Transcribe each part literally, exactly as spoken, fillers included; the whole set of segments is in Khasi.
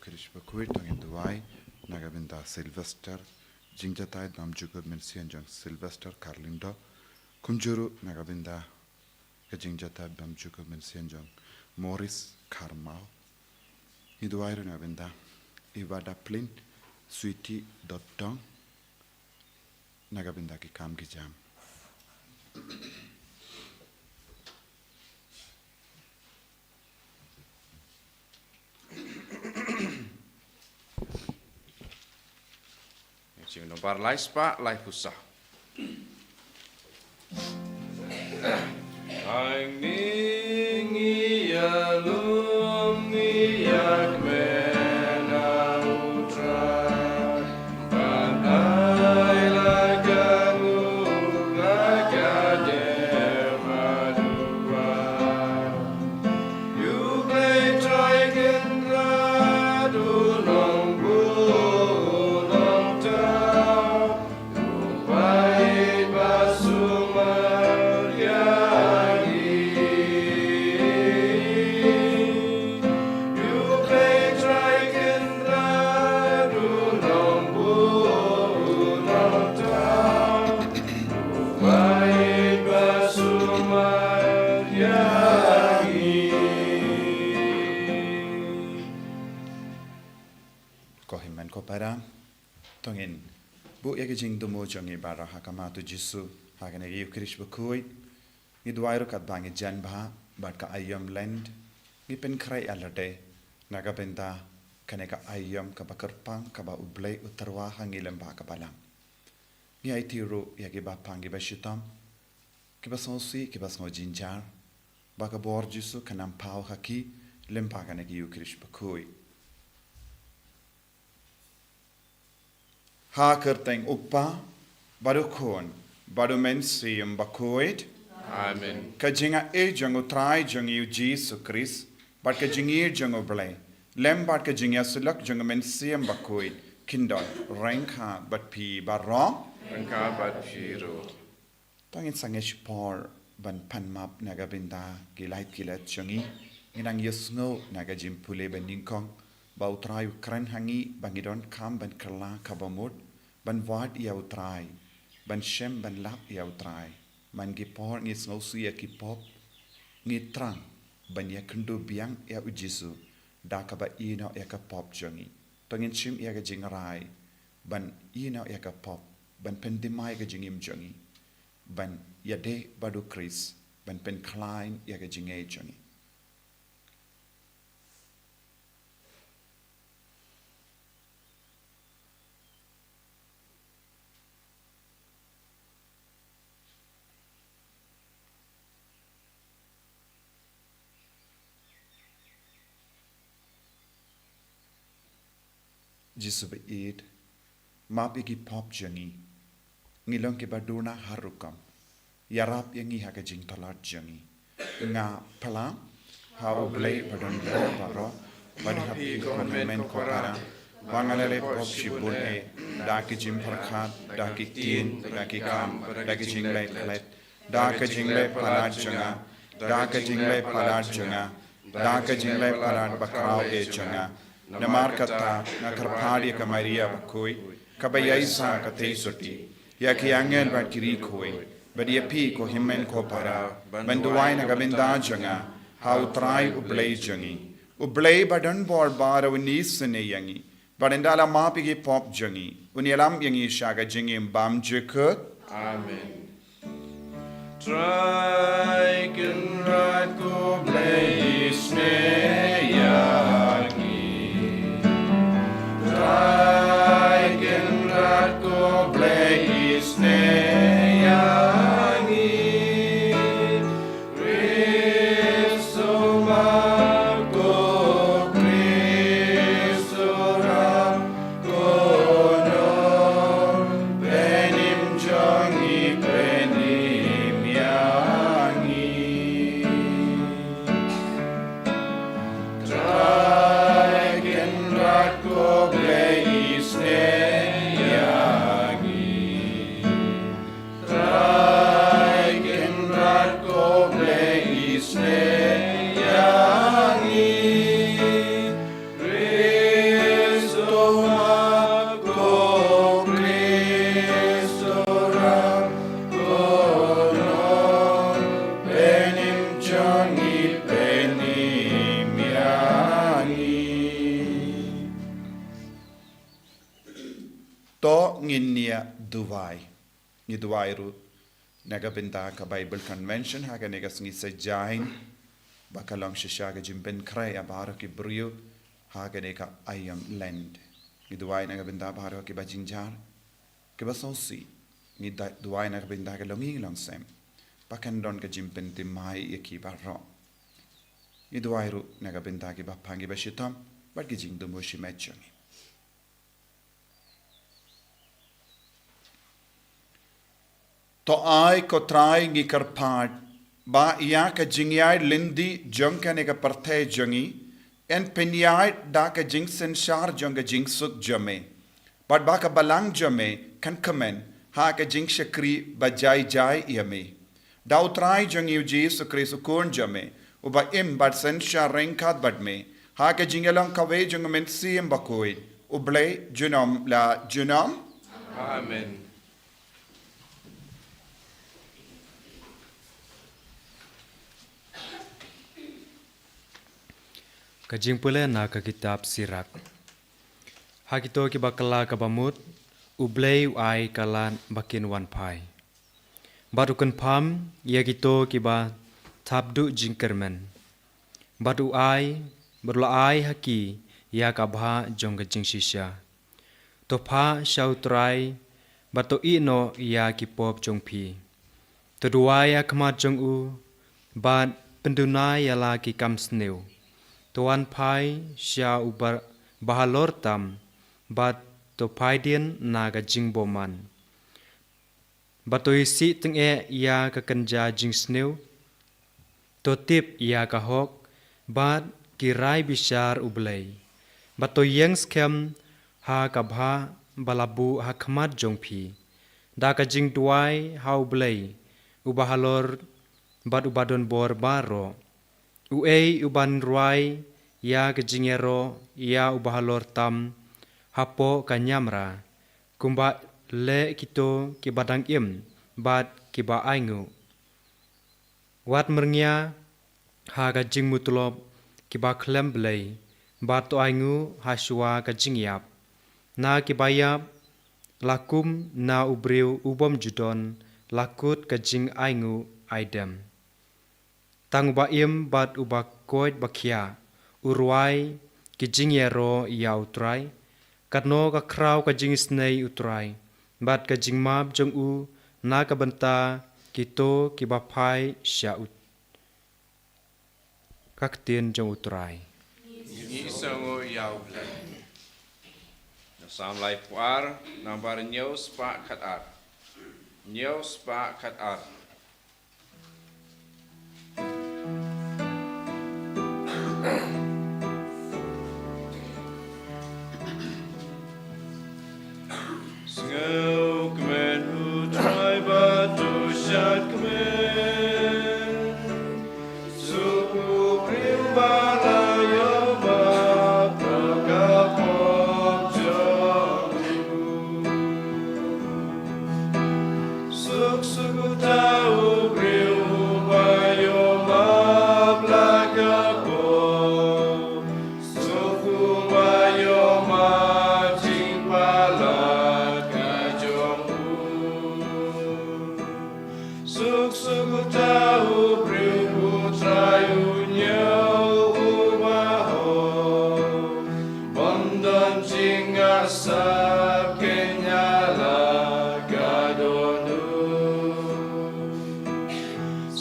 Khrist bakhuid, to ngin duwai na ka bynta Sylvester, jingjatai bymjukut mynsiem jong Sylvester Carlindo, kumjuh ruh na ka bynta ka jingjatai bymjukut mynsiem jong Morris Kharmau. Ngi duwai ruh na ka bynta Ivada Plin, Sweety Dottong, na ka bynta ki kam ki jam. Jingnobar lai spah lai pusa. Ang ning ïalum ïa kmen a u Trai. Ban ai la ka nguh la ka dem haduh. U Blei Trai Kynrad u long buh u long thaw, u peit ba sumar ïa ngi. U Blei Trai Kynrad u long buh u long thaw, u peit ba sumar ïa ngi. Ko hynmen ko para, to ngin buh ïa ki jingthmu jong ngi baroh ha khmat u Jisu ha kane ka Ïukharist bakhuid. Ngi duwai ruh katba ngi jan bha bad ka aïom Lent, ngi pynkhreh ïa lade na ka bynta kane ka aïom kaba kyrpang kaba U Blei u tyrwa ha ngi lem bad ka balang. Ngi aiti ruh ïa kiba pang kiba shitom, kiba sngewsih kiba sngew jynjar, ba ka bor Jisu kan nang paw ha ki lem bad kane ka Ïukharist bakhuid. Ha kyrteng U Kpa bad U Khun bad U Mynsiem Bakhuid. Amen. Ka jingaiei jong U Trai jong ngi U Jisu Khrist bad ka jingïeit jong U Blei lem bad ka jingïasyllok jong U Mynsiem Bakhuid kin don ryngkat bad phi baroh. Ryngkat bad phi ruh. To ngin sangeh shipor ban pan map na ka bynta ki lait ki lait jong ngi. Ngin nang ïasngew na ka jingpule ba nyngkong ba U Trai u kren ha ngi ba ngi donkam ban kylla kaba mut ban wad ïa U Trai, ban shem ban lap ïa U Trai. Man ki por ngi sngewsih ïa ki pop, ngi thrang ban ïakynduh biang ïa U Jisu da kaba ïehnoh ïa ka pop jong ngi. To ngin shim ïa ka jingrai ban ïehnoh ïa ka pop, ban pyndima ïa ka jingim jong ngi, ban ïadei bad U Khrist, ban pynkhlaiñ ïa ka jingngeit jong ngi. Jisu ba ïeit, map ïa ki pop jong ngi. Ngi long kiba duna har rukom. Ïarap ïa ngi ha ka jingtlot jong ngi. Nga phla ha U Blei ba don bor baroh, bad ha phi ko hynmen ko para, ba nga la leh pop shibun eh, da ki jingpyrkhat, da ki ktien, da ki kam, da ki jingleh klet, da ka jingleh palat jong nga, da ka jingleh palat jong nga, da ka jingleh palat bakhraw eh jong nga. Namar kata nga kyrpad ïa ka Maria bakhuid, kaba ïaisah ka theisotti, ïa ki angel bad ki riewkhuid, bad ïa phi ko hynmen ko para, ban duwai na ka bynta jong nga ha U Trai U Blei jong ngi. U Blei ba don bor baroh un isynei ïa ngi, bad ynda la map ïa ki pop jong ngi, un ïalam ïa ngi sha ka jingim bymjukut. Amen. Trai Kynrad ko Blei isynei ïa ngi. Trai Kynrad ko Blei isynei ïa ngi. Khrist u map, ko Khrist u rap, ko don pynïap jong ngi, pynïap ïa ngi. Trai Kynrad ko Blei To ngin ïa duwai. Ngi duwai ruh na ka bynta ka Bible Convention ha kane ka sngi Saitjaiñ, ba ka long shisha ka jingpynkhreh ïa baroh ki briew ha kane ka aïom Lent. Ngi duwai na ka bynta baroh kiba jynjar, kiba sngewsih. Ngi da-, duwai na ka bynta ka longïing longsem, ba kan don ka jingpynthymmai ïa ki baroh. Ngi duwai ruh na ka bynta kiba pang kiba shitom bad ki jingthmu shimet jong ngi. To ai, ko Trai, ngi kyrpad ba ïa ka jingïaid lynti jong kane ka pyrthei jong ngi, yn pynïaid da ka jingsynshar jong ka jingsuk jong me, bad ba ka balang jong me kan kmen ha ka jingshakri ba jai jai ïa me. Da u Trai jong ngi u Jisu Khrist u Khun jong me, uba im bad synshar ryngkat bad me ha ka jingïalong kawei jong u Mynsiem Bakhuid, U Blei junom la junom. Amen. Ka jingpule na ka kitab Sirak. Ha kito kiba kylla kaba mut, U Blei u ai ka lad ba kin wan phai, bad u kynpham ïa kito kiba thap duh jingkyrmen, bad u ai, bad u la ai ha ki ïa ka bhah jong ka jingshisha. To phah sha u Trai, bad to ïehnoh ïa ki pop jong phi. To duwai ha khmat jong u, bad pynduna ïa la ki kam sniew. To wan phai sha u ba-, bahalor tam, bad to phaidien na ka jingbymman. Bad to isih tyngeh ïa ka kynja jingsniew. To tip ïa ka hok, bad ki rai bishar U Blei. Bad to ïeng skhem ha ka bhah ba la buh ha khmat jong phi, da ka jingduwai ha U Blei, uba halor bad uba don bor baroh. Uei uban rwai ïa ka jingïaroh ïa uba halor tam hapoh ka ñiamra, kumba leh kito kiba dang im bad kiba ainguh? Wat myrngia ha ka jingmutlop kiba khlem Blei, bad to ainguh ha shuwa ka jingïap. Na kiba ïap la kum na u briew u bym ju don la kut ka jingainguh aidem. Tang uba im bad uba koit ba khiah u rwai ki jingïaroh ïa u Trai. Katno ka khraw ka jingisynei u Trai, bad ka jingmap jong u na ka bynta kito kiba phai sha u. Ka ktien jong u Trai. Ngi sngew ïa u Blei. Na Salm laiphew ar, nambar hynñiew spah khatar. Hynñiew spah khatar. Sngewkmen u Trai bad to shad kmen. Suk u briew ba la ïoh map na ka pop jong u. Suk, suk uta u briew uba ïoh map la ka pop. Suk uba ïoh map jingpalat ka jong u. Suk, suk uta u briew u Trai u ñiew uba hok. Bym don jingïasap kynja la ka don u.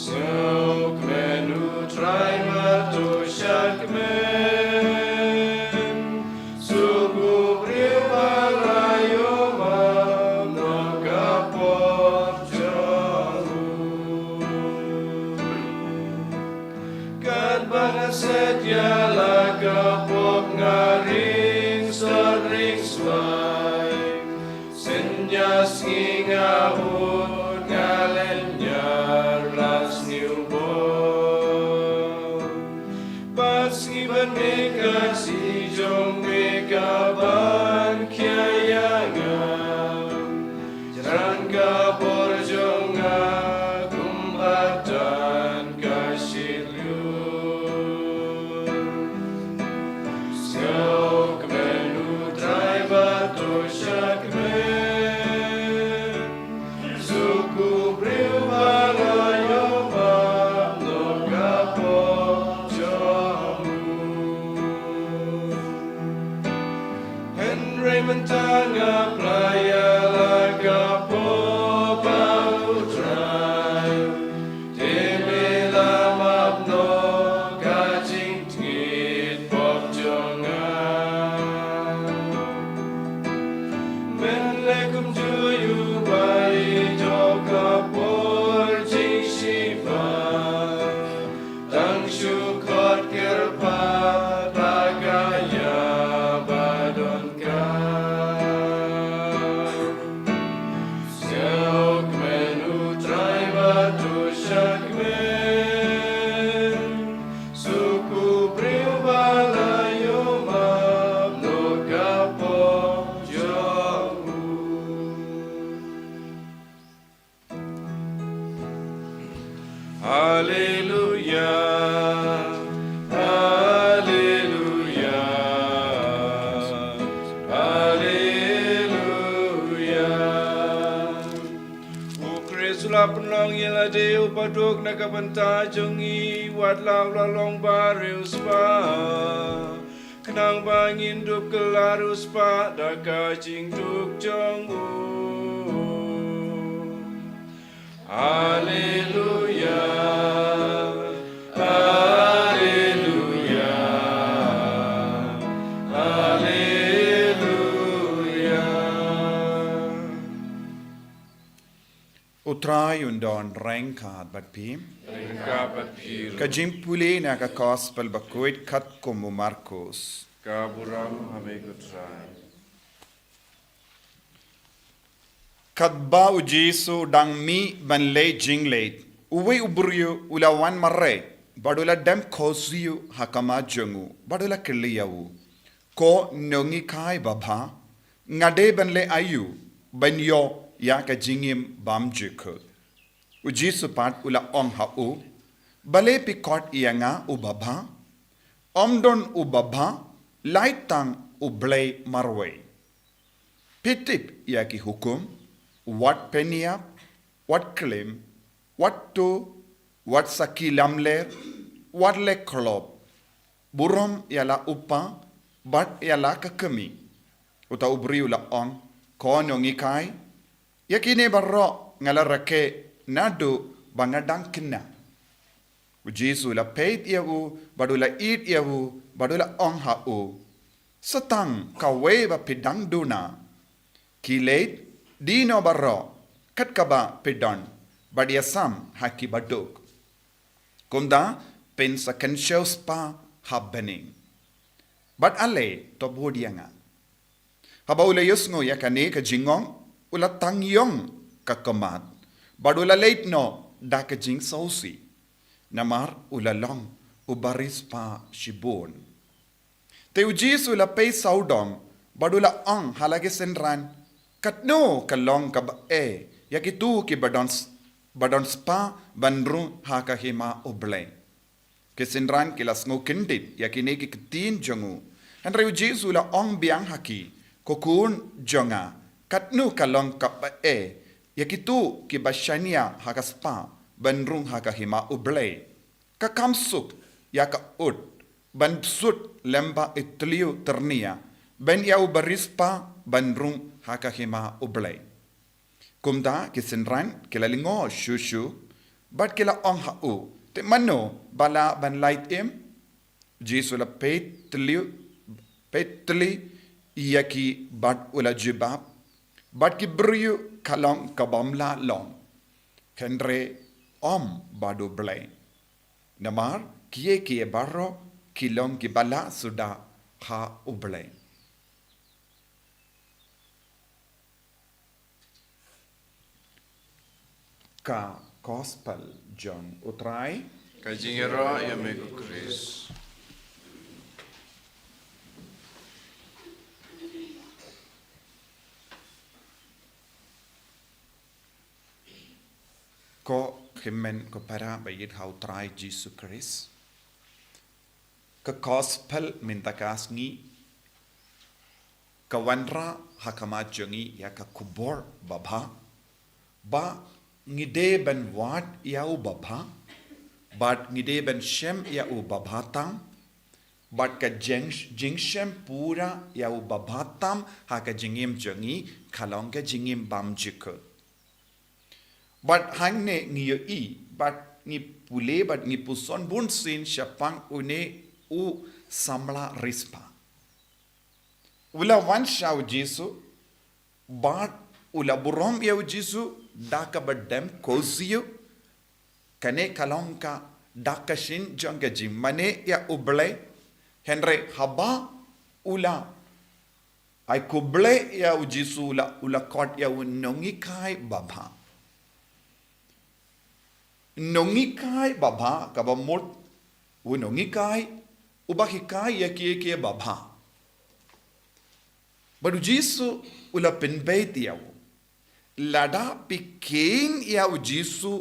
Sngewkmen u Trai bad to shad kmen. Suk u briew ba la ïoh map na ka pop jong u. Katba nga set ïa la ka pop nga ring sot ring swai. Synñia sngi nga hud nga lynñiar la sniew bor. Bad sngi ban mih ka sngi jong me ka ban khia ïa nga. Thrang ka bor jong nga kumba tan ka shiliang. Sngewkmen u Trai bad to shad kmen. Nga pyrshang ïa la ka pop, ah U Trai, te me la map noh ka jingtngit pop jong nga. Men leh kumjuh ïa u ba ïoh ka por jingshitom. Tang shu khot kyrpad ha ka ïa ba donkam. Sngewkmen U Trai, bad to shakmen. Suk u briew ba la ïoh map noh ka pop jong u. Haleluya, haleluya, haleluya. U Khrist u la pynlong ïalade u baduk na ka bynta jong ngi, wat la u la long bariewspah, khnang ba ngin dup kylla riewspah da ka jingduk jong u. Haleluya, haleluya, haleluya. U Trai un don ryngkat bad phi. Ryngkat bad phi ruh. Ka jingpule na ka Gospel bakhuid katkum u Markos. Ka burom ha me ko Trai. Katba u Jisu u dang mih ban leit jingleit, uwei u briew u la wan mareh, bad u la dem khohsiew ha khmat jong u, bad u la kylli ïa u, Ko nonghikai babha, nga dei ban leh aïu ban ïoh ïa ka jingim bymjukut? U Jisu pat u la ong ha u, Balei phi khot ïa nga u babha? Ym don u babha, lait tang U Blei marwei. Phi tip ïa ki hukum: Wat pynïap, wat klim, wat tuh, wat sakhi lamler, wat leh khlop, burom ïa la u kpa bad ïa la ka kmie. Uta u briew u la ong, Ko nonghikai, ïa kine baroh nga la rakhe naduh ba nga dang khynnah. U Jisu u la peit ïa u, bad u la ïeit ïa u, bad u la ong ha u, Sa tang kawei ba phi dang duna. Khie leit, die noh baroh kat kaba phi don, bad ïasam ha ki baduk. Kumta phin sa kynshew spah ha bneng. Bad ale, to bud ïa nga. Haba u la ïohsngew ïa kane ka jingong, u la tang ïong ka khmat, bad u la leit noh da ka jingsngewsih, namar u la long u bariewspah shibun. Te u Jisu u la peit sawdong, bad u la ong ha la ki synran, Katno ka long kaba eh ïa kito kiba don s-, ba don spah ban rung ha ka hima U Blei! Ki synran ki la sngew kyndit ïa kine ki ktien jong u. Hynrei u Jisu u la ong biang ha ki, Ko khun jong nga, katno ka long kaba eh ïa kito kiba shaniah ha ka spah ban rung ha ka hima U Blei! Ka kham suk ïa ka ut ban sut lyngba i thliew tyrnia, ban ïa u bariewspah ban rung ha ka hima U Blei. Kumta ki synran ki la lyngngoh shuh shuh, bad ki la ong ha u, Te mano ba lah ban lait im? U Jisu u la peit tylli, peit tylli ïa ki, bad u la jubab, Bad ki briew ka long kabym lah long, hynrei ym bad U Blei. Namar kiei kiei baroh ki long kiba lah suda ha U Blei. Ka Gospel jong U Trai. Ka jingïaroh ïa me ko Khrist. Ko hynmen ko para ba ïeit ha U Trai Jisu Khrist, ka Gospel mynta ka sngi ka wanrah ha khmat jong ngi ïa ka khubor babha, ba ngi dei ban wad ïa u babha, bad ngi dei ban shem ïa u babha tam, Bad ka jing-, jingshem pura ïa u babha tam ha ka jingim jong ngi ka long ka jingim bymjukut. Bad hangne ngi ïohi, bad ngi pule, bad ngi puson bunsien shaphang une u samla riewspah. U la wan sha u Jisu, bad u la burom ïa u Jisu da kaba dem khublei. Kane ka long ka dak ka shin jong ka jingmane ïa U Blei. Hynrei haba u la ai khublei ïa u Jisu, u la, u la khot ïa u nonghikai babha. Nonghikai babha, kaba mut u nonghikai uba hikai ïa kiei kiei babha. Bad u Jisu u la pynbeit ïa u. Lada phi kheiñ ïa u Jisu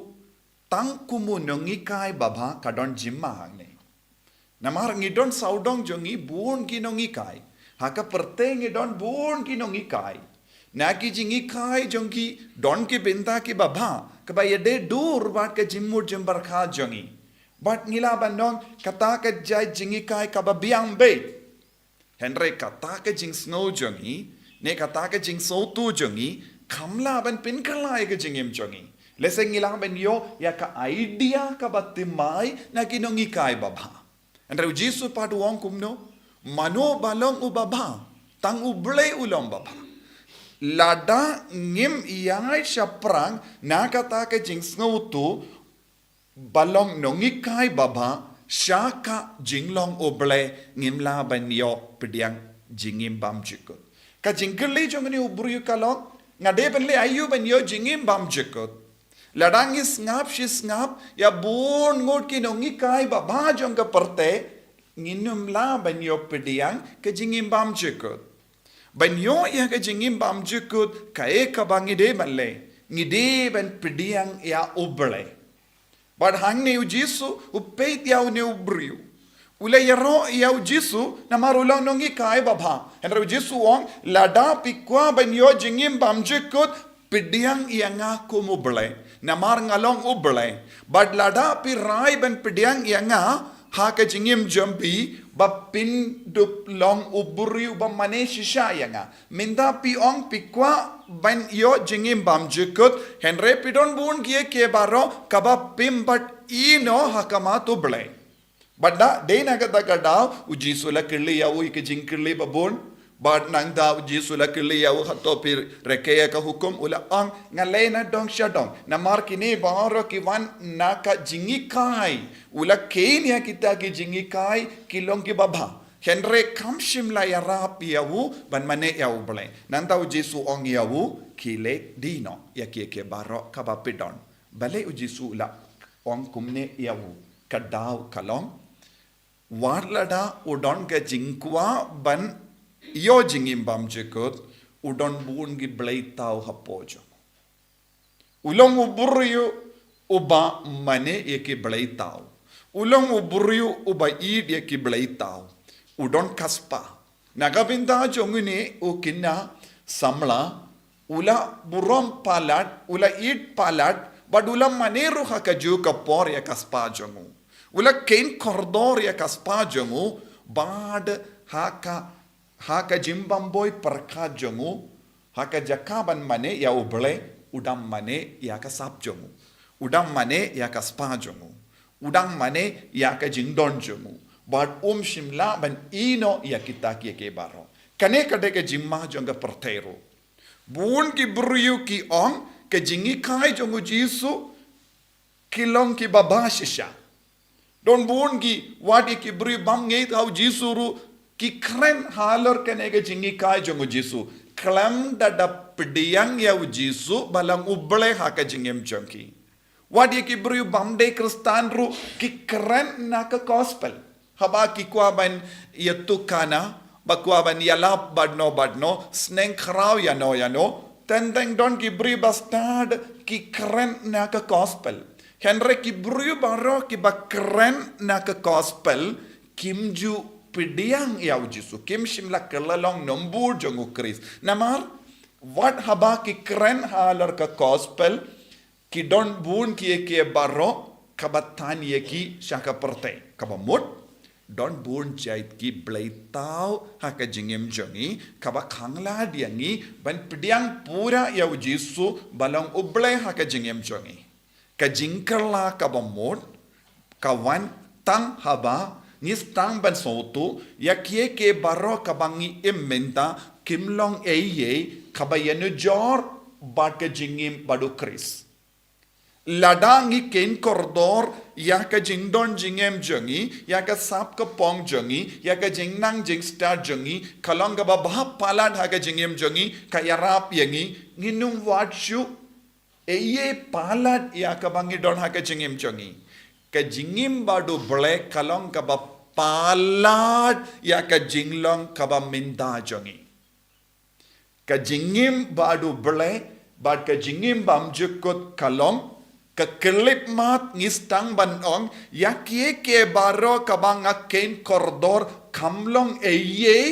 tang kum u nonghikai babha, ka don jingma hangne. Namar ngi don sawdong jong ngi bun ki nonghikai. Ha ka pyrthei ngi don bun ki nonghikai. Na ki jinghikai jong ki don ki bynta kiba bha, kaba ïadei dur bad ka jingmut jingpyrkhat jong ngi. Bad ngi lah ban ong kata ka jait jinghikai kaba biang beit. Hynrei kata ka jingsngew jong ngi, ne kata ka jingsngewthuh jong ngi, kam lah ban pynkylla ïa ka jingim jong ngi. Lehse ngi lah ban ïoh ïa ka idea kaba thymmai na ki nonghikai babha. Hynrei u Jisu pat u ong kumno, mano ba long u babha, tang U Blei u long babha. Lada ngim ïaid shaphrang na kata ka jingsngewthuh ba long nonghikai babha sha ka jinglong U Blei, ngim lah ban ïoh pdiang jingim bymjukut. Ka jingkylli jong une u briew ka long, nga dei ban leh aïu ban ïoh jingim bymjukut? Lada ngi sngap shi sngap ïa bun ngut ki nonghikai babha jong ka pyrthei, ngin ym lah ban ïoh pdiang ka jingim bymjukut. Ban ïoh ïa ka jingim bymjukut, kaei kaba ngi dei ban leh? Ngi dei ban pdiang ïa U Blei. Bad hangne u Jisu u peit ïa une u briew. U la ïaroh ïa u Jisu namar u long nonghikai babha. Hynrei u Jisu u ong, lada phi kwah ban ïoh jingim bymjukut, pdiang ïa nga kum U Blei. Namar nga long U Blei. Bad lada phi rai ban pdiang ïa nga ha ka jingim jong phi, ba phin dup long u briew ba mane shisha ïa nga. Mynta phi ong phi kwah ban ïoh jingim bymjukut, hynrei phi don bun kiei kiei baroh kaba phim pat ïehnoh ha khmat U Blei. Bad da dei na kata ka daw u Jisu u la kylli ïa u ïa ki jingkylli ba bun. Bad nangta u Jisu u la kylli ïa u, hato phi rakhe ïa ka hukum? U la ong, nga leh nadong shadong. Namar kine baroh ki wan na ka jinghikai. U la kheiñ ïa kita ki jinghikai ki long kiba bha. Hynrei kam shym la ïarap ïa u ban mane ïa U Blei. Nangta u Jisu u ong ïa u, khie leit die noh ïa kiei kiei baroh kaba phi don. Balei u Jisu u la ong kumne ïa u? Ka daw ka long, wat lada u don ka jingkwah ban ïoh jingim bymjukut, u don bun ki blei thaw hapoh jong u. U long u briew uba mane ïa ki blei thaw. U long u briew uba ïeit ïa ki blei thaw. U don ka spah. Na ka bynta jong une u khynnah samla, u la burom palat, u la ïeit palat, bad u la mane ruh ha kajuh ka por ïa ka spah jong u. U la kheiñ kordor ïa ka spah jong u, bad ha ka, ha ka jingbymhok pyrkhat jong u, ha ka jaka ban mane ïa U Blei, u dang mane ïa ka sap jong u. U dang mane ïa ka spah jong u. U dang mane ïa ka jingdon jong u. Bad um shym lah ban ïehnoh ïa kita kiei kiei baroh. Kane ka dei ka jingma jong ka pyrthei ruh. Bun ki briew ki ong ka jinghikai jong u Jisu ki long kiba bha shisha. Don bun ki, wat ïa ki briew bym ngeit ha u Jisu ruh ki kren halor kane ka jinghikai jong u Jisu. Khlem da dep pdiang ïa u Jisu ba long U Blei ha ka jingim jong ki. Wat ïa ki briew bym dei Khristan ruh ki kren na ka gospel. Haba ki kwah ban ïatukana, ba kwah ban ïalap bad no bad no, sneng khraw ïa no ïa no, teng teng don ki briew ba stad ki kren na ka gospel. Hynrei ki briew baroh kiba kren na ka gospel, kim ju pdiang ïa u Jisu, kim shym la kylla long nongbud jong u Khrist. Namar wat haba ki kren halor ka gospel, ki don bun kiei kiei baroh kaba than ïa ki sha ka pyrthei. Kaba mut, Don bun jait ki bleitaw ha ka jingim jong ngi, kaba khanglad ïa ngi ban pdiang pura ïa u Jisu ba long U Blei ha ka jingim jong ngi. Ka jingkylla kaba mut ka wan tang haba ngi sdang ban sngewthuh ïa kiei kiei baroh kaba ngi im mynta kim long ei ei kaba ïanujor bad ka jingim bad U Khrist. Lada ngi khein kordor ïa ka jingdon jingem jong ngi, ïa ka sap ka pong jong ngi, ïa ka jingnang jingstad jong ngi ka long kaba bha palat ha ka jingim jong ngi, ka ïarap ïa ngi, ngin ym wad shuh ei ei palat ïa kaba ngi don ha ka jingim jong ngi. Ka jingim bad U Blei ka long kaba palat ïa ka jinglong kaba mynta jong ngi. Ka jingim bad U Blei bad ka jingim bymjukut ka long ka khyllipmat ngi sdang ban ong ïa kiei kiei baroh kaba nga khein kordor kam long ei ei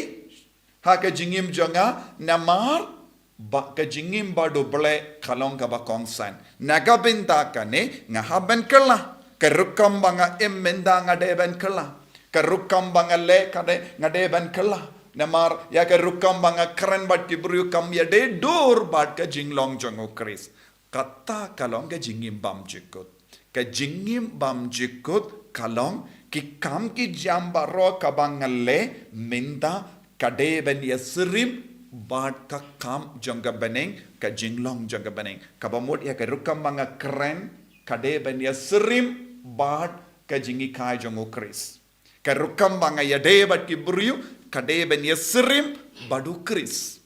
ha ka jingim jong nga, namar ba ka jingim bad U Blei ka long kaba kongsan. Na ka bynta kane nga hap ban kylla. Ka rukom ba nga im mynta nga dei ban kylla. Ka rukom ba nga leh ka dei, nga dei ban kylla. Namar ïa ka rukom ba nga kren bad ki briew kam ïadei dur bad ka jinglong jong U Khrist. Kata ka long ka jingim bymjukut. Ka jingim bymjukut ka long ki kam ki jam baroh kaba nga leh mynta ka dei ban ïasyriem bad ka kam jong ka bneng, ka jinglong jong ka bneng. Kaba mut ïa ka rukom ba nga kren ka dei ban ïasyriem bad ka jinghikai jong U Khrist. Ka rukom ba nga ïadei bad ki briew ka dei ban ïasyriem bad U Khrist.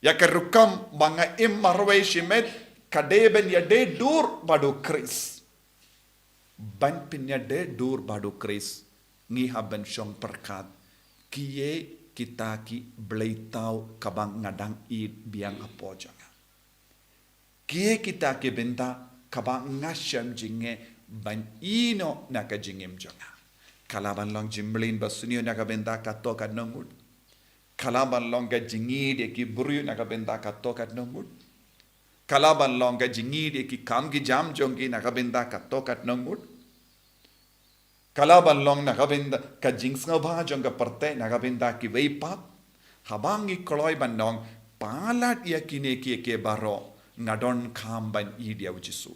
Ïa ka rukom ba nga im marwei shimet ka dei ban ïadei dur bad U Khrist. Ban pynïadei dur bad U Khrist ngi hap ban shong pyrkhat kiei kita ki bleitaw kaba nga dang ïeit biang hapoh jong nga. Kiei kita ki bynta kaba nga shem jingeh ban ïehnoh na ka jingim jong nga. Ka lah ban long jingmlien ba sniew na ka bynta katto katno ngut. Ka lah ban long ka jingïeit ïa ki briew na ka bynta katto katno ngut. Ka lah ban long ka jingïeit ïa ki kam ki jam jong ki na ka bynta katto katno ngut. Ka lah ban long na ka bynta ka jingsngewbha jong ka pyrthei na ka bynta kiwei pat. Haba ngi kloi ban ong palat ïa kine kiei kiei baroh nga donkam ban ïeit ïa U Jisu.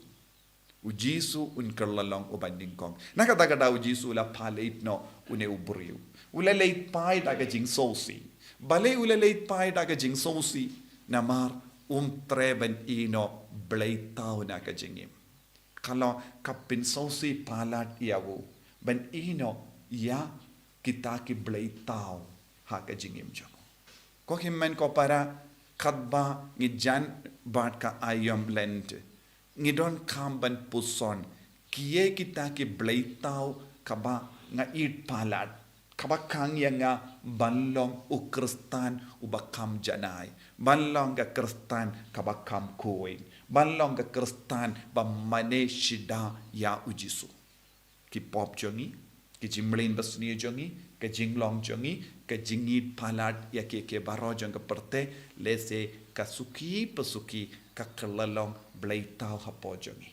U Jisu un kylla long uba nyngkong. Na kata ka daw U Jisu u la pynleit noh une u briew. U la leit phai da ka jingsngewsih. Balei u la leit phai da ka jingsngewsih? Namar um treh ban ïehnoh bleitaw na ka jingim. Ka long ka pynsngewsih palat ïa u ban ïehnoh ïa kita ki bleitaw ha ka jingim jong u. Ko hynmen ko para, katba ngi jan bad ka aïom Lent, ngi donkam ban puson kiei kita ki bleitaw kaba nga ïeit palat, kaba khang ïa nga ban long u Khristan uba kham janai, ban long ka Khristan kaba kham khuid, ban long ka Khristan ba mane shida ïa U Jisu. Ki pop jong ngi, ki jingmlien ba sniew jong ngi, ka jinglong jong ngi, ka jingïeit palat ïa kiei kiei baroh jong ka pyrthei, lehse ka suki pa suki ka kylla long bleitaw hapoh jong ngi.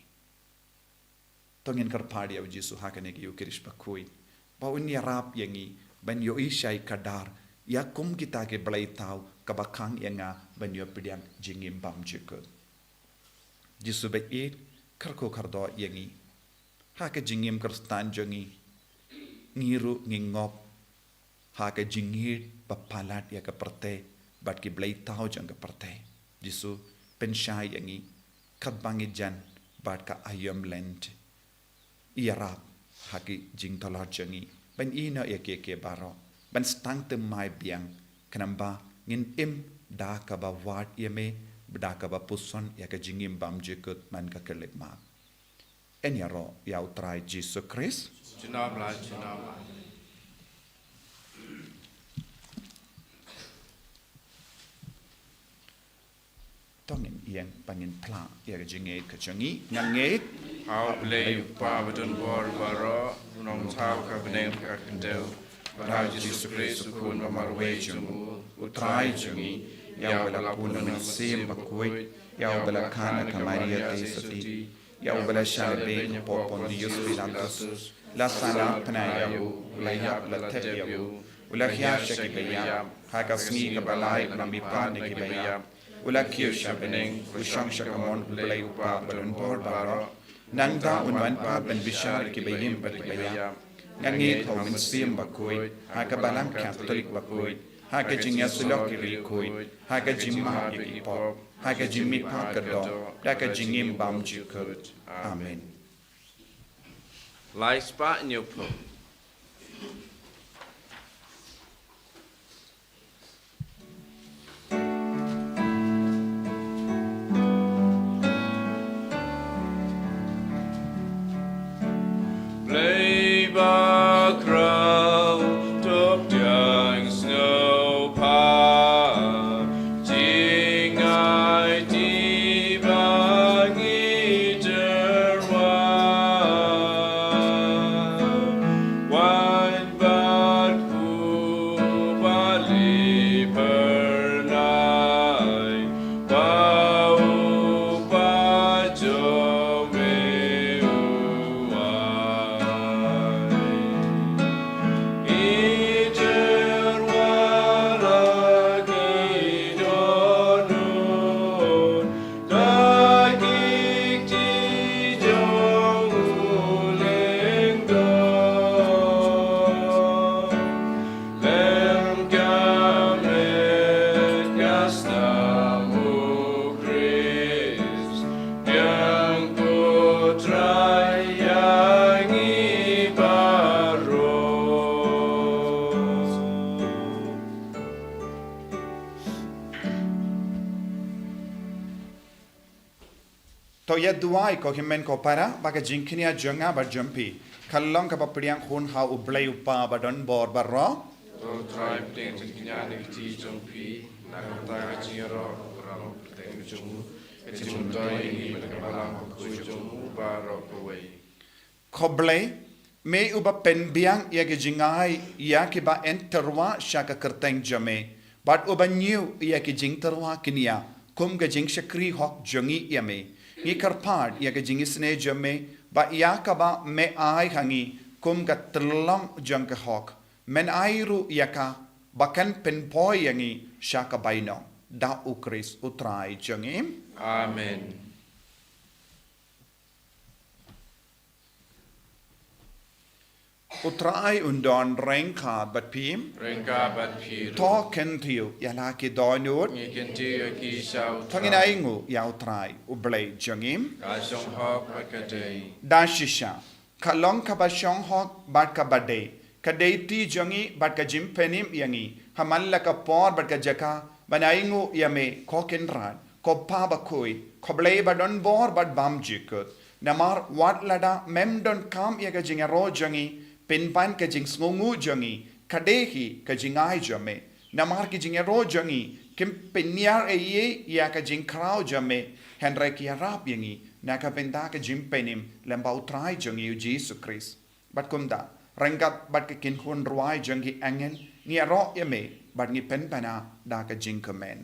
To ngin kyrpad ïa U Jisu ha kane ka Ïukharist bakhuid ba un ïarap ïa ngi ban ïohi shai kdar ïa kum kita ki bleitaw kaba khang ïa nga ban ïoh pdiang jingim bymjukut. Jisu baieit, kyrkhu kyrdoh ïa ngi. Ha ka jingim Khristan jong ngi, ngi ruh ngi ngop ha ka jingïeit ba palat ïa ka pyrthei bad ki bleitaw jong ka pyrthei. Jisu, pynshai ïa ngi katba ngi jan bad ka aïom Lent. Ïarap ha ki jingtlot jong ngi ban ïehnoh ïa kiei kiei baroh, ban sdang thymmai biang, khnang ba ngin im da kaba wad ïa me, da kaba puson ïa ka jingim bymjukut man ka khyllipmat. Yn ïaroh ïa U Trai Jisu Khrist. Junom la, junom la. To ngin ïeng ba ngin phla ïa ka jingngeit ka jong ngi. Ngan ngeit ha U Blei U Kpa badonbor baroh, U Nongthaw ka bneng ka khyndew, bad ha U Jisu Khrist U Khun ba marwei jong u, U Trai jong ngi, ïa uba la pun na ka mynsiem bakhuid, ïa uba la kha na ka Maria Theisotti, ïa uba la shah lehbeiñ hapoh Pontius Pilatus, La sala pynai ïa u, u la ïap, la thep ïa u, u la hiar sha kiba ïap, ha ka sngi kaba lai u la mihpat na kiba ïap, u la kiew sha bneng, u shong sha ka mon U Blei U Kpa badonbor baroh. Nangta un wan pat ban bishar ïa kiba im bad kiba ïap. Nga ngeit ha U Mynsiem Bakhuid, ha ka Balang Katholik bakhuid, ha ka jingïasyllok ki riewkhuid, ha ka jingmap ïa ki pop, ha ka jingmihpat ka doh, da ka jingim bymjukut. Amen. Lai spah hynñiew phew. Blei bakhraw, to pdiang sngewbha, jingaiti ba ngi tyrwa. Wan bad u ba li phyrnai, ba u ba jong me u ai. Ngi tyrwa la ki dohnud, da ki kti jong u lyngdoh. Lem ka met ka stam, U Khrist, biang ko Trai ïa ngi baroh. To ïa duwai ko hynmen ko para, ba ka jingkñia jong nga bad jong phi kan long kaba pdiang hun ha U Blei U Kpa badonbor baroh. To Trai, pdiang jingkñia na ki kti jong phi, na ka bynta ka jingïaroh, ka jingïaroh pyrthei jong u, ka jingmyntoi ïa ngi bad ka Balang Bakhuid jong u baroh kawei. Ko Blei, me uba pynbiang ïa ki jingai ïa kiba ïeng tyrwa sha ka kyrteng jong me, bad uba ñiew ïa ki jingtyrwa kñia kum ka jingshakri hok jong ngi ïa me. Ngi kyrpad ïa ka jingisynei jong me, ba ïa kaba me ai ha ngi kum ka tyllong jong ka hok, men ai ruh ïa ka ba kan pynpoi ïa ngi sha ka bainong. Da U Khrist U Trai jong ngi. Amen. U Trai un don ryngkat bad phi. Ryngkat bad phi ruh. To kyntiew ïa la ki dohnud. Ngi kyntiew ïa ki sha U Trai. To ngin ainguh ïa U Trai U Blei jong ngi. Ka shong hok bad ka dei. Da shisha, ka long kaba shong hok bad kaba dei, ka dei kti jong ngi bad ka jingpynim ïa ngi ha man la ka por bad ka jaka ban ainguh ïa me, ko Kynrad, ko Pa Bakhuid, ko Blei badonbor bad bymjukut. Namar wat lada mem donkam ïa ka jingïaroh jong ngi, pynban ka jingsngewnguh jong ngi ka dei hi ka jingai jong me. Namar ki jingïaroh jong ngi kim pynïar ei ei ïa ka jingkhraw jong me, hynrei ki ïarap ïa ngi na ka bynta ka jingpynim lyngba U Trai jong ngi U Jisu Khrist. Bad kumta, ryngkat bad ka kynhun rwai jong ki angel, ngi ïaroh ïa me bad ngi pynbna da ka jingkmen.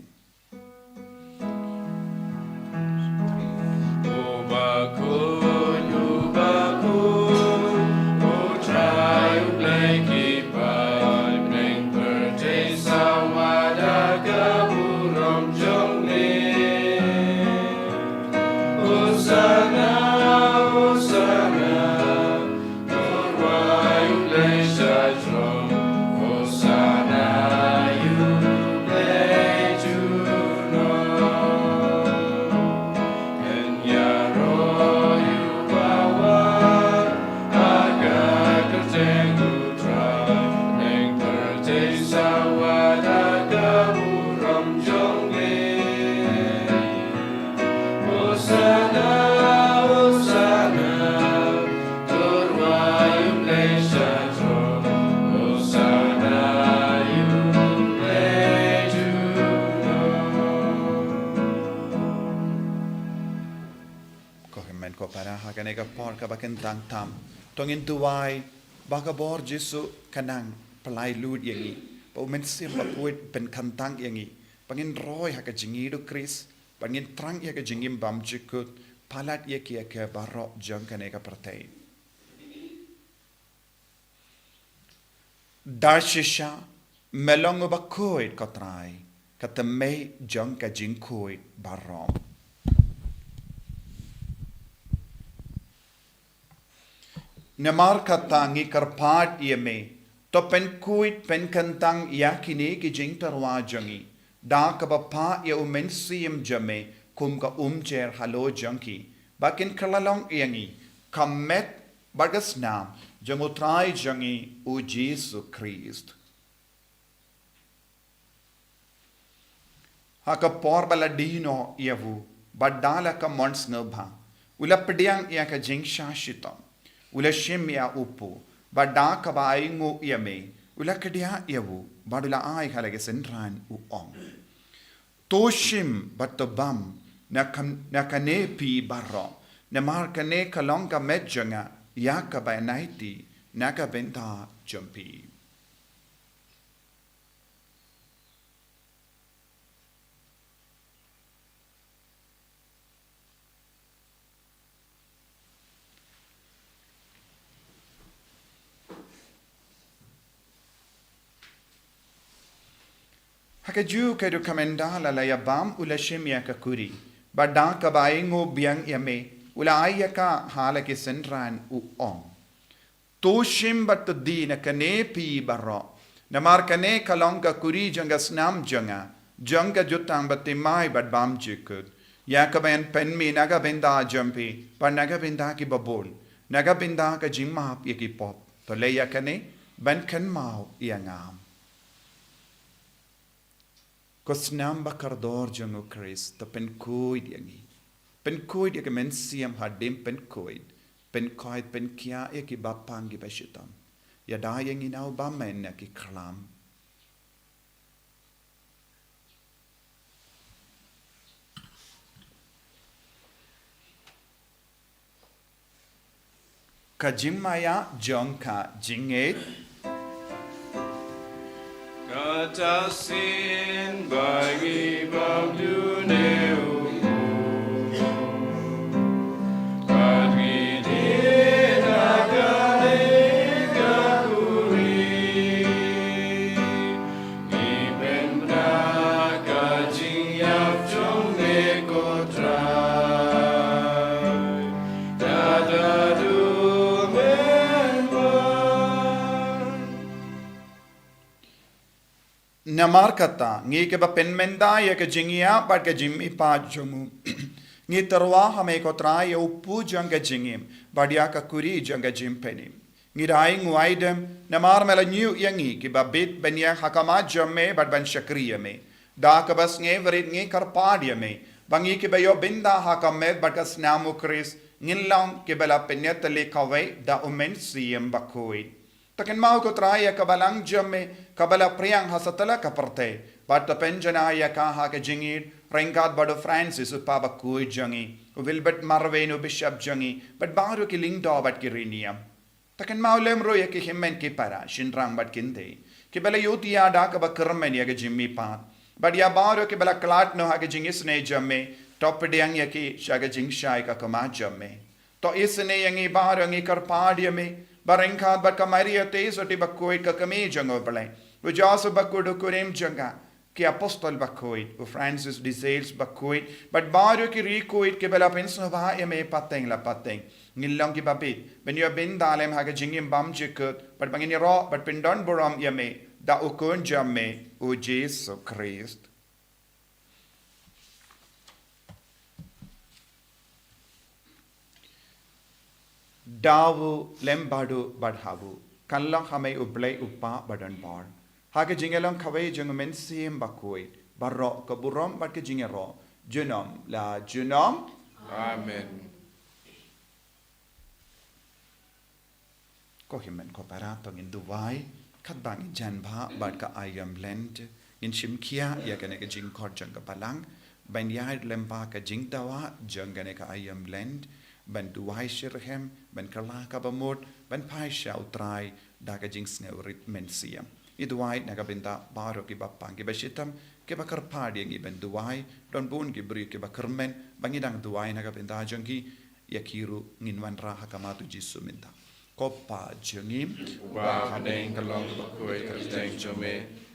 U Bakhuid, U Bakhuid, U Trai U Blei ki paidbah, bneng pyrthei sawa da ka burom jong me. Hosana, Hosana, to rwai U Blei sha jrong. Hosana ïa U Blei junom. Yn ïaroh ïa uba wan ha ka kyrteng U Trai, bneng pyrthei sawa da ka burom jong me. Hosana, Hosana, to rwai U Blei sha jrong. Hosana ïa U Blei junom. Ko hynmen ko para, ha kane ka por kaba kyntang tam, to ngin duwai ba ka bor Jisu kan nang pynlait lut ïa ngi, ba U Mynsiem Bakhuid pynkyntang ïa ngi, ba ngin roi ha ka jingïeit U Khrist, ba ngin thrang ïa ka jingim bymjukut palat ïa kiei kiei baroh jong kane ka pyrthei. Da shisha, me long uba khuid ko Trai, ka tymmen jong ka jingkhuid baroh. Namar kata ngi kyrpad ïa me, to pynkhuid pynkyntang ïa kine ki jingtyrwa jong ngi, da kaba phah ïa u Mynsiem jong me kum ka umjer halor jong ki, ba kin kylla long ïa ngi ka met bad ka snam jong u Trai jong ngi u Jisu Khrist. Ha ka por ba la die noh ïa u, bad da la ka mon sngewbha, u la pdiang ïa ka jingshah shitom, u la shim ïa u pud, bad da kaba ainguh ïa me, u la kdiah ïa u, bad u la ai ha la ki synran, u ong: To shim bad to bam na kan, na kane phi baroh, namar kane ka long ka met jong nga ïa kaba aiti na ka bynta jong phi. Ha kajuh ka duk ka mynta la la ïa bam u la shim ïa ka kuri, bad da kaba ainguh biang ïa me, u la ai ïa ka ha la ki synran, u ong: To shim bad to die na kane phi baroh, namar kane ka long ka kuri jong ka snam jong nga, jong ka jutang bathymmai bad bymjukut, ïa kaba yn pynmih na ka bynta jong phi bad na ka bynta kiba bun, na ka bynta ka jingmap ïa ki pop. To leh ïa kane ban kynmaw ïa nga. Ko snam ba kordor jong u Khrist, to pynkhuid ïa ngi. Pynkhuid ïa ka Mynsiem hadien pynkhuid, pynkhuid pynkhiah ïa kiba pang kiba shitom. Ïada ïa ngi na u bymman na ki khlam. Ka jingmaïa jong ka jingngeit. Kata shisien ba ngi bam dune u Trai, bad ngi die na kane ka kuri. Ngi pynbna ka jingïap jong me ko Trai, da da du men wan. Namar kata, ngi kiba pynmynta ïa ka jingïap bad ka jingmihpat jong u, ngi tyrwa ha me ko Trai ïa u pud jong ka jingim, bad ïa ka kuri jong ka jingpynim. Ngi da ainguh aidem, namar me la ñiew ïa ngi kiba bit ban ïeng ha khmat jong me bad ban shakri ïa me. Da kaba sngewrit ngi kyrpad ïa me, ba ngi kiba ïoh bynta ha ka met bad ka snam u Khrist, ngin long kiba la pynïatylli kawei da u Mynsiem Bakhuid. To kynmaw ko Trai ïa ka balang jong me, kaba la phriang ha satlak ka pyrthei, bad to pynjanai ïa ka ha ka jingïeid, ryngkat bad u Francis u Papa Bakhuid jong ngi, u Wilbert Marwein u Bishop jong ngi, bad baroh ki lyngdoh bad ki riewniam. To kynmaw lem ruh ïa ki hynmen ki para, shynrang bad kynthei, kiba la ïohthiah da kaba kyrmen ïa ka jingmihpat, bad ïa baroh kiba la khlad noh ha ka jingisynei jong me, to pdiang ïa ki sha ka jingshai ka khmat jong me. To isynei ïa ngi baroh, ngi kyrpad ïa me, ba ryngkat bad ka Maria Theisotti Bakhuid ka kmie jong u Blei, u Joseph Bakhuid u kurim jong ka, ki Apostol Bakhuid, u Francis de Sales Bakhuid, bad baroh ki riewkhuid kiba la pynsngewbha ïa me pateng la pateng, ngin long kiba bit ban ïoh bynta lem ha ka jingim bymjukut, bad ba ngin ïaroh bad pyndonburom ïa me da u Khun jong me, u Jisu Khrist. Da u lem bad u bad ha u, kan long ha me u Blei u Kpa badonbor, ha ka jingïalong kawei jong u Mynsiem Bakhuid, baroh ka burom bad ka jingïaroh, junom la junom. Amen. Ko hynmen ko para, to ngin duwai, katba ngin jan bha bad ka aïom Lent, ngin shim khia ïa kane ka jingkhot jong ka balang, ban ïaid lem bad ka jingdawa jong kane ka aïom Lent, ban duwai shitrhem, ban kylla kaba mut, ban phai sha u Trai da ka jingsngewrit mynsiem. Ngi duwai na ka bynta baroh kiba pang kiba shitom, kiba kyrpad ïa ngi ban duwai, don bun ki briew kiba kyrmen ba ngi dang duwai na ka bynta jong ki, ïa ki ruh ngin wanrah ha khmat u Jisu mynta. Ko Pa jong ngi uba ha bneng, ka long ka kyrteng jong me,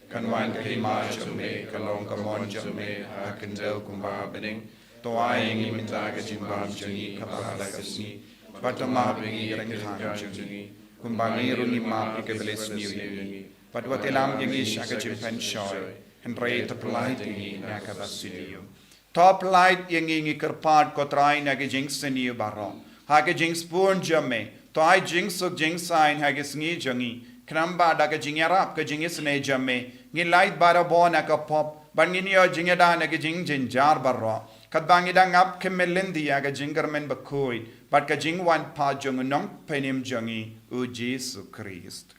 kan wan ka hima jong me, ka long ka mon jong me ha kyndit kumba ha bneng. To ai ïa ngi mynta ka jingbam jong ngi kaba ha la ka sngi, bad to map ïa ngi ki ryngkang jong ngi, kumba ngi ruh ngi map ïa kiba leh sniew ïa ngi, bad wat ïalam ïa ngi sha ka jingpynshoi, hynrei to pyllait ïa ngi na kaba sniew. To pyllait ïa ngi, ngi kyrpad ko Trai, na ka jingsniew baroh, ha ka jingsbun jong me. To ai jingsuk jingsaiñ ha ka sngi jong ngi, khnang ba da ka jingïarap ka jingisynei jong me, ngin lait barabor na ka pop, bad ngin ïoh jingïada na ka jingjynjar baroh, katba ngi dang ap khmih lynti ïa ka jingkyrmen bakhuid bad ka jingwan pat jong u Nongpynim jong ngi, u Jisu Khrist.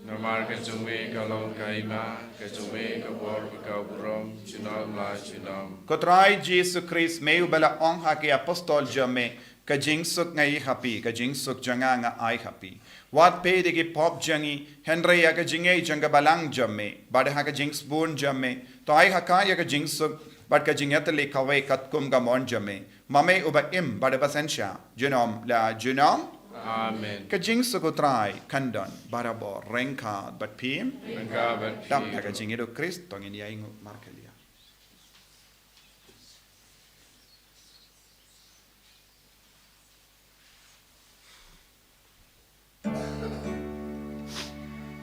Namar ka jong me ka long ka hima, ka jong me ka bor bad ka burom, junom la junom. Ko Trai Jisu Khrist, me uba la ong ha ki apostol jong me, ka jingsuk nga ai ha phi, ka jingsuk jong nga nga ai ha phi. Wat peit ïa ki pop jong ngi, hynrei ïa ka jingngeit jong ka balang jong me, bad ha ka jingsbun jong me, to ai ha ka ïa ka jingsuk bad ka jingïatylli kawei katkum ka mon jong me, ma me uba im bad uba synshar junom la junom. Amen. Ka jingsuk u Trai kan don barabor ryngkat bad phi. Ryngkat bad phi. Dap da ka jingïeit u Khrist to ngin ïa ainguh markylliang.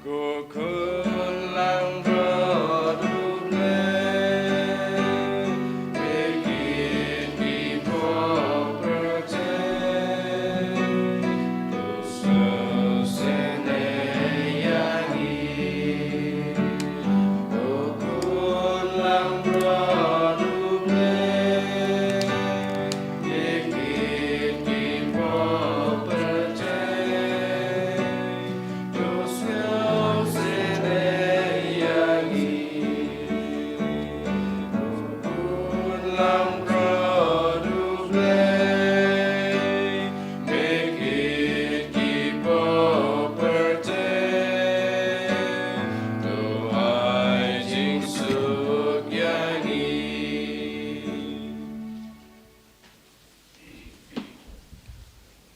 Ko khun langbrot U Blei, phi kit ki pop pyrthei, to sngewsynei ïa ngi. Ko khun langbrot U Blei,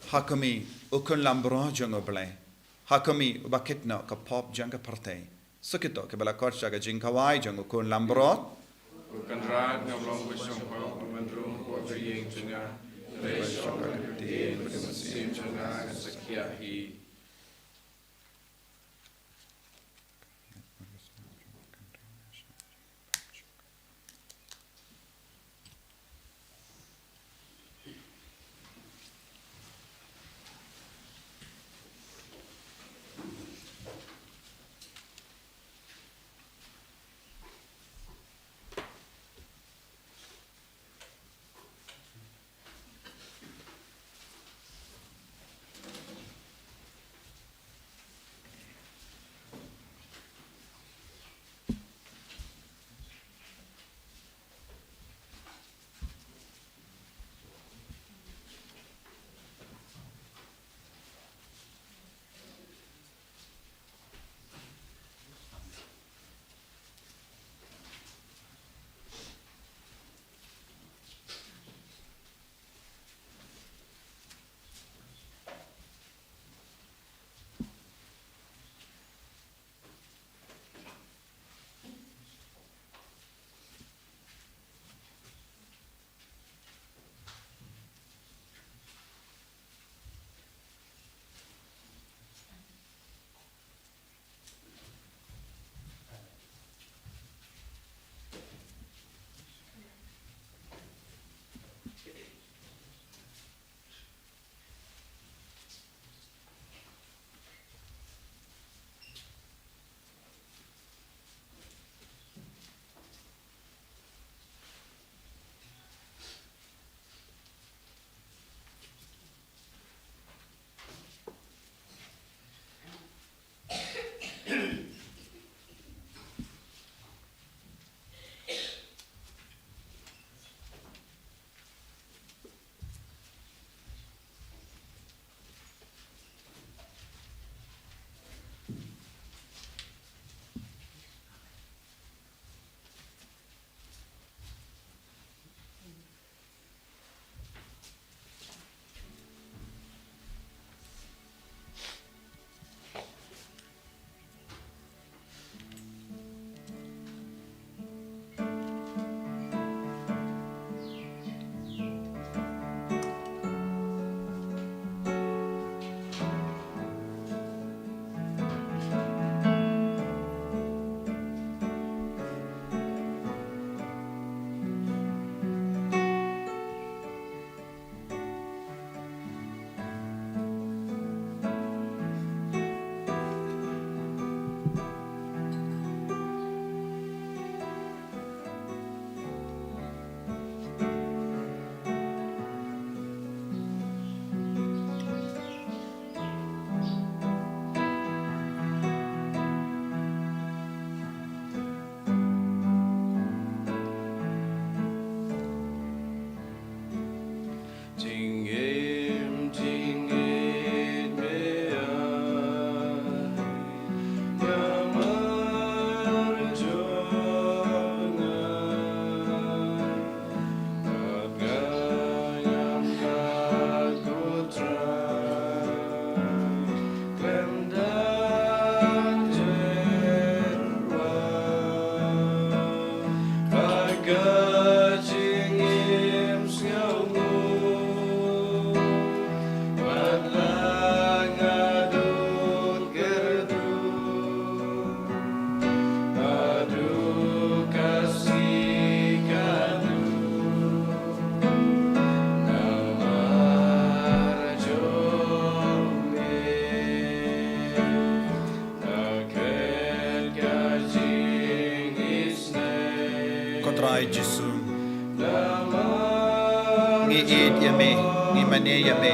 Ha khmih, u khun langbrot jong U Blei. Ha khmih, uba kit noh ka pop jong ka pyrthei. Sa kito kiba la khot sha ka jingkhawai jong u khun langbrot. Ko Kynrad, ngam long ba shong pop, ban rung hapoh ka ïing jong nga, hynrei shong ha ka ktien, bad ka mynsiem jong nga kan sa khiah hi. Jisu, ngi ïeit ïa me, ngi mane ïa me.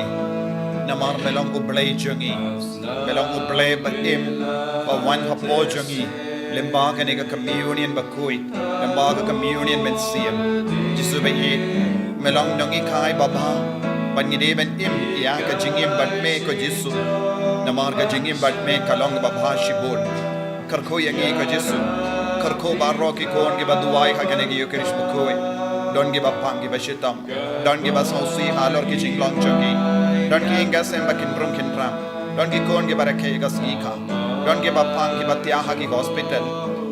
Namar me long U Blei jong ngi. Me long U Blei ba im, ba wan hapoh jong ngi. Lyngba kane ka communion bakhuid, lyngba ka communion mynsiem. Jisu ba ïeit, me long nonghikai babha. Bad ngi dei ban im ïa ka jingim bad me ko Jisu. Namar ka jingim bad me ka long babha shibun. Kyrkhu ïa ngi ko Jisu. Kyrkhu baroh ki khun kiba duwai ha kane ka Eucharist bakhuid. Don kiba pang kiba shitom. Don kiba sngewsih halor ki jinglong jong ki. Don ki ïing ki sem ba kynrum kynram. Don ki khun kiba rakhe ka sngi ka. Don kiba pang kiba thiah ha ki hospital.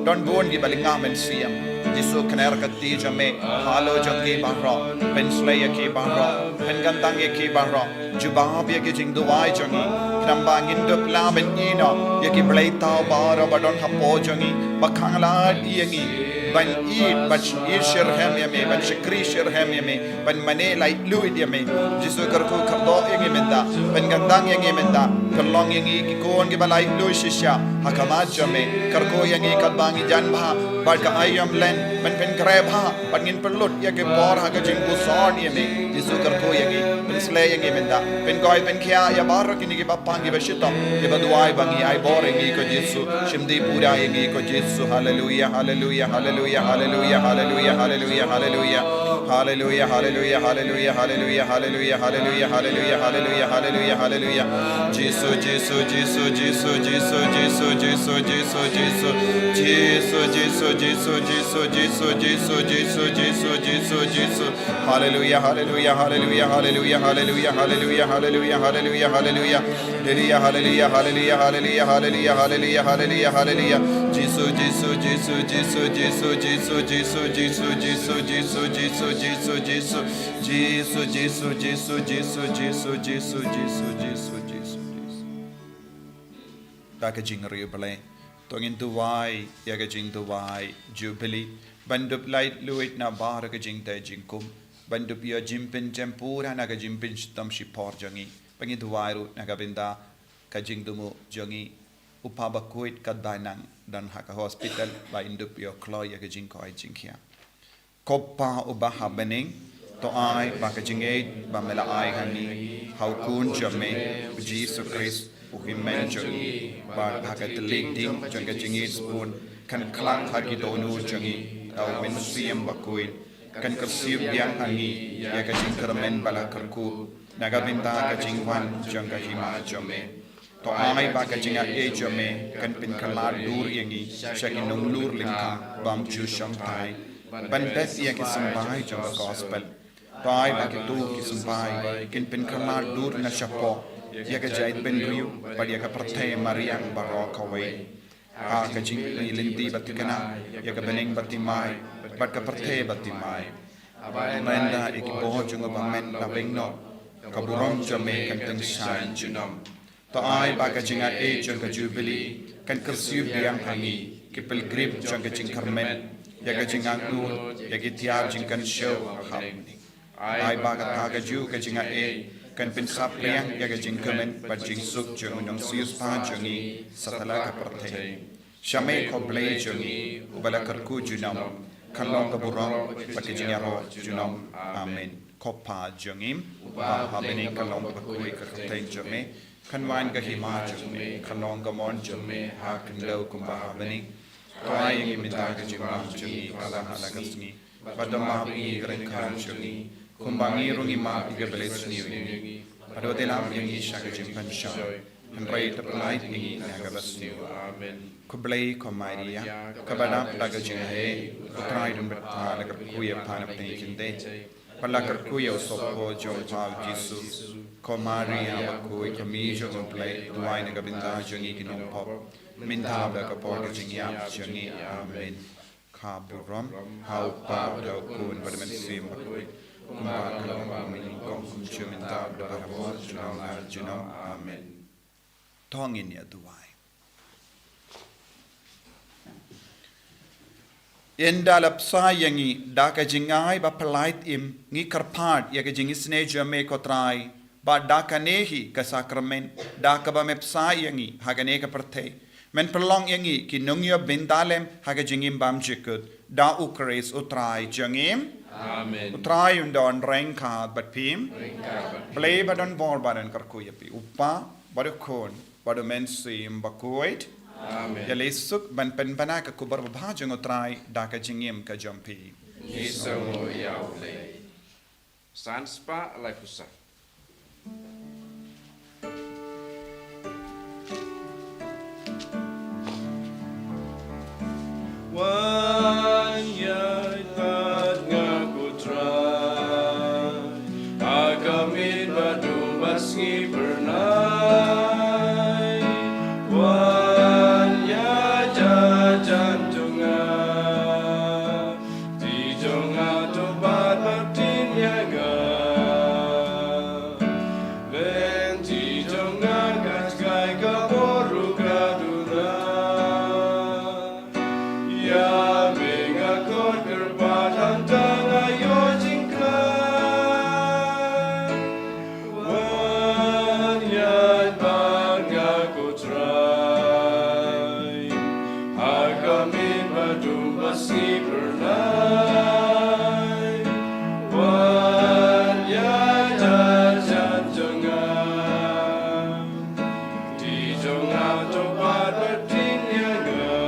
Don bun kiba lyngba mynsiem. Jisu kner ka kti jong me halor jong ki baroh. Pynsleh ïa ki baroh. Pynkyntang ïa ki baroh. Jubab ïa ki jingduwai jong ngi. Khnang ba ngin dup lah ban ïehnoh ïa ki blei thaw baroh ba don hapoh jong ngi, ba khang lad ïa ngi ban ïeit, ban ïeit shitrhem ïa me, ban shakri shitrhem ïa me, ban mane laitluid ïa me. Jisu kyrkhu kyrdoh ïa ngi mynta, pynkyntang ïa ngi mynta, kyllon ïa ngi ki khun kiba laitluid shisha ha khmat jong me. Kyrkhu ïa ngi katba ngi jan bha bad ka aïom len, ban pynkhreh bha. Bad ngin pynlut ïa ki por ha ka jingpuson ïa me. Jisu kyrkhu ïa ngi, pynsleh ïa ngi mynta. Pynkhiah, pynkhiah ïa baroh kine kiba pang kiba shitom, kiba duwai ba ngi ai bor ïa ngi ko Jisu. Shim dih pura ïa ngi ko Jisu. Haleluia, haleluia, haleluia, haleluia, haleluia, haleluia, haleluia. Haleluia, haleluia, haleluia, haleluia, haleluia, haleluia, haleluia, haleluia, haleluia. Jisu, Jisu, Jisu, Jisu, Jisu, Jisu, Jisu, Jisu, Jisu. Jisu, Jisu, Jisu, Jisu, Jisu, Jisu, Jisu, Jisu, Jisu, Jisu. Haleluia, haleluia, haleluia, haleluia, haleluia, haleluia, haleluia, haleluia, haleluia. Haleluia, haleluia, haleluia, haleluia, haleluia, haleluia, haleluia, haleluia. Jisu, Jisu, Jisu, Jisu, Jisu, Jisu, Jisu, Jisu, Jisu, Jisu, Jisu, Jisu. Jisu, Jisu, Jisu, Jisu, Jisu, Jisu, Jisu, Jisu, Jisu. Da ka jingriewblei, to ngin duwai ïa ka jingduwai Jubili, ban dup laitluid na baroh ka jingtei jingkhum, ban dup ïoh jingpynjem pura na ka jingpynshitom shipor jong ngi. Ba ngi duwai ruh na ka bynta ka jingthmu jong ngi, u kpa bakhuid katba nang don ha ka hospital, ba in dup ïoh kloi ïa ka jingkoit jingkhiah. Ko Kpa uba ha bneng, to ai ba ka jingngeit ba me la ai ha ngi, ha u Khun jong me, u Jisu Khrist, u Hynmen jong ngi, bad ha ka tyrli ding jong ka jingngeit sbun, kan khlad ha ki dohnud jong ngi da u Mynsiem Bakhuid, kan kyrsiew biang ha ngi ïa ka jingkyrmen ba la kyrkhu na ka bynta ka jingwan jong ka Hima jong me. To ai ba ka jingaiei jong me kan pynkhlad dur ïa ngi sha ki nonglur lyngkha bym ju shongthait, ban bet ïa ki symbai jong ka gospel. To ai ba kito ki symbai kin pynkhlad dur na shapoh ïa ka jaitbynriew bad ïa ka pyrthei mariang baroh kawei. Ha ka jingïaleit ba thikna ïa ka bneng ba thymmai bad ka pyrthei ba thymmai. Mynta ïa ki bor jong u Bamon la weng noh, ka burom jong me kan tyngshaiñ junom. To ai ba ka jingaiei jong ka Jubili kan kyrsiew biang ha ngi, ki pilgrim jong ka jingkyrmen, ïa ka jingangnud ïa ki tiar jingkynshew ha khmat. Ai ba kata kajuh ka jingaiei kan pynsaphriang ïa ka jingkmen bad jingsuk jong u Nongsiewspah jong ngi satlak ka pyrthei. Sha me ko Blei jong ngi, uba la kyrkhu junom, kan long ka burom bad ka jingïaroh junom. Amen. Ko Kpa jong ngi uba ha bneng, kan long bakhuid ka kyrteng jong me, kan wan ka hima jong me, kan long ka mon jong me ha khyndew kumba ha bneng. To ai ïa ngi mynta ka jingbam jong ngi kaba ha la ka sngi. Bad to map ïa ngi ki ryngkat jong ngi, kumba ngi ruh ngi map ïa kiba leh sniew ïa ngi. Bad wat ïalam ïa ngi sha ka jingpynshoi, hynrei to pyllait ïa ngi na kaba sniew. Amen. Khublei ko Maria, kaba dap da ka jingaiei, u Trai u don bad pha, la kyrkhu ïa pha na pdeng ki khyndai, bad la kyrkhu ïa u sohphoh jong pha u Jisu. Ko Maria bakhuid, ko Mei jong u Blei, duwai na ka bynta jong ngi ki nongpop, mynta bad ha ka por ka jingïap jong ngi. Amen. Ka burom ha u Kpa, bad ha u Khun, bad ha u Mynsiem Bakhuid, kumba ka long mynnyngkong, kumjuh mynta, bad barabor, junom ar junom. Amen. To ngin ïa duwai. Ynda la bsa ïa ngi da ka jingai ba pyllait im, ngi kyrpad ïa ka jingisynei jong me ko Trai, ba da kane hi ka sakramen, da kaba me bsa ïa ngi ha kane ka pyrthei, Men pynlong ïa ngi ki nongïoh bynta lem ha ka jingim bymjukut da U Khrist U Trai jong ngi. Amen. U Trai un don ryngkat bad phi. Ryngkat bad phi. Blei ba don bor ba don kyrkhu ïa phi. U Kpa bad U Khun bad U Mynsiem Bakhuid. Amen. Ïaleh suk ban pynbna ka khubor babha jong U Trai da ka jingim ka jong phi. Ngi sngewnguh ïa U Blei. San spah laiphew saw. Wan ïaid bad nga ko Trai, ha ka miet ba dum ba sngi phyrnai. Wan ïaid hajan jong nga, ti jong nga to bat martin ïa nga. Lynti jong nga ka jngai ka bor ruh ka duna. Ïa me nga khot kyrpad hangta nga ïoh jingkhlaiñ. Wan ïaid bad nga ko Trai, ha ka miet ba dum ba sngi phyrnai. Wan ïaid hajan jong nga, ti jong nga to bat martin ïa nga.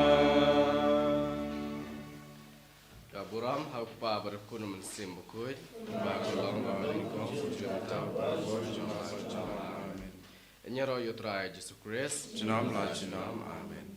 Ka burom ha U Kpa bad U Khun bad U Mynsiem Bakhuid, ba ka long ba nyngkong, jong ta ba bor jong ba jong. Amen. Ïaroh ïa U Trai Jisu Khrist. Junom la junom. Amen.